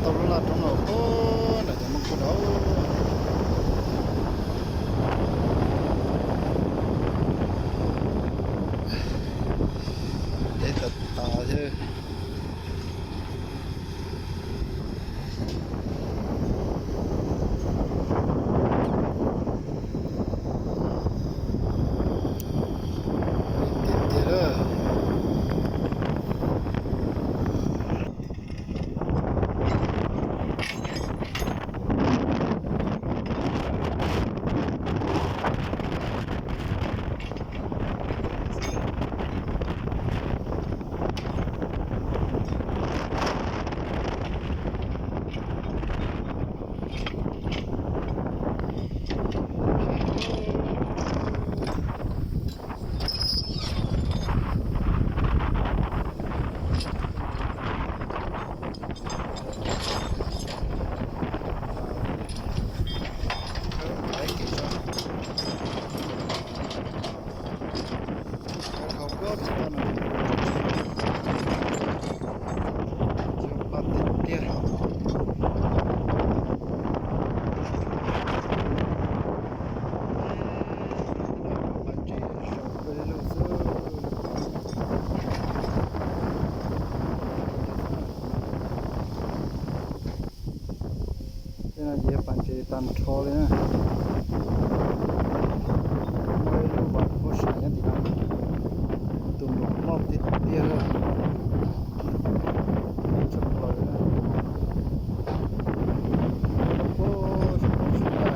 Tau lub laj roob no puag nram cov Hmoob Kub Dau. Deb tas tas thiab. Tiag tiag lawm. Khawb pais kev zog, khawb dhau puag pem toj no, yog loj tiag tiag. Pas ntses zaum pawg lug xwb. Tej no ces yog pas ntses tag nrho li na. Muaj ib lub vas khuab sam nyob tim no, tus npam loj tiag tiag. Tshaj plaws na. Ua rau puag saum no sab ntaj,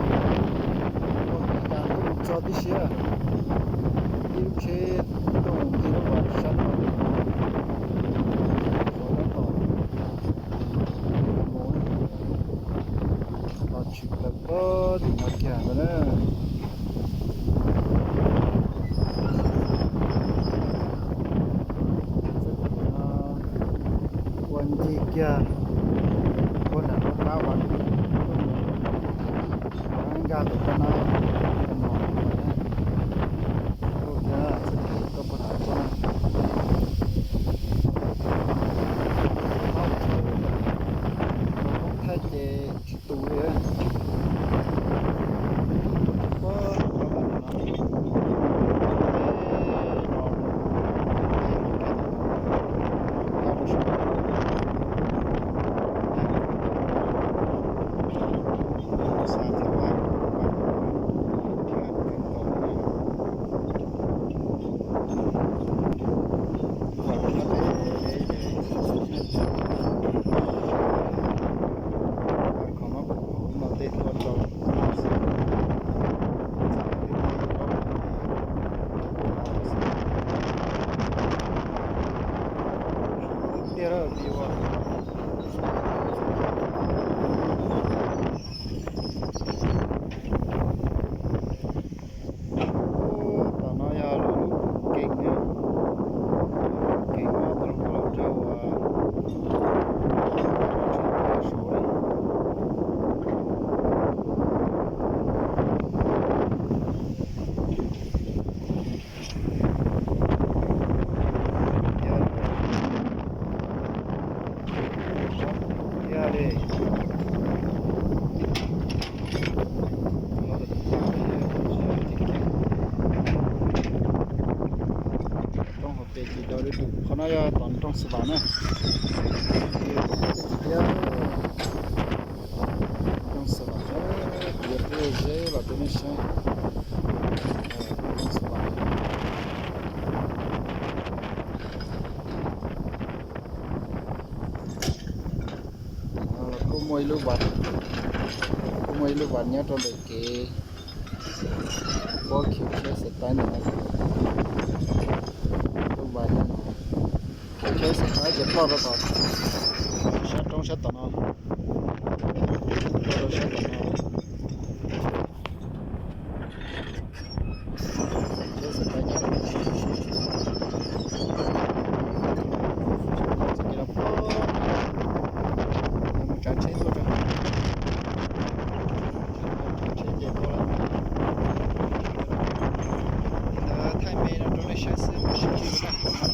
puag ya ntuj txog tib si. Ib lub tsheb tuaj mus ncig lub vas sab no, qhov tab tom mus na, los tshwm plaws puag tim no kiag ntawd na. Ua ncig kiag puag nram lub qab vas, vas nkag tom koj na, koj no, koj kiag txoj kev tuaj puag nram koj na. Thaub tshau, koj poob thaij ces tsis tu li. Tuaj txog puag nram qab vas no, Qhov no kuv no tej tuaj rau tiag tiag lawm pib ua. Tom no yog lub keem na, keem no tuaj los rau uas saud na. Tiag li. Roob hauv pes ces do du du, qhov no yog tom nroog Xav Vam na. Tiag, nroog Xav Vam, kuv yuav rub zeb los rau nej saib. Nroog Xav Vam. Kuj muaj ib lub vas, kuj muaj ib lub vas nyob rau ntawm kev pob khiv tsheb xav taib ntawm no. Lub vas nyob no, khiv tsheb xav taib ces ploj rau tom sab roob sab tom no, ploj rau sab tom no. Tsheb xav taib nyob rau no. Txoj kev no, mus tsav tsheb tuaj tso. Tsheb ces tuaj lawm. Li ntawd thaij me no rau nej saib xwb, mam sib ntsib dua na.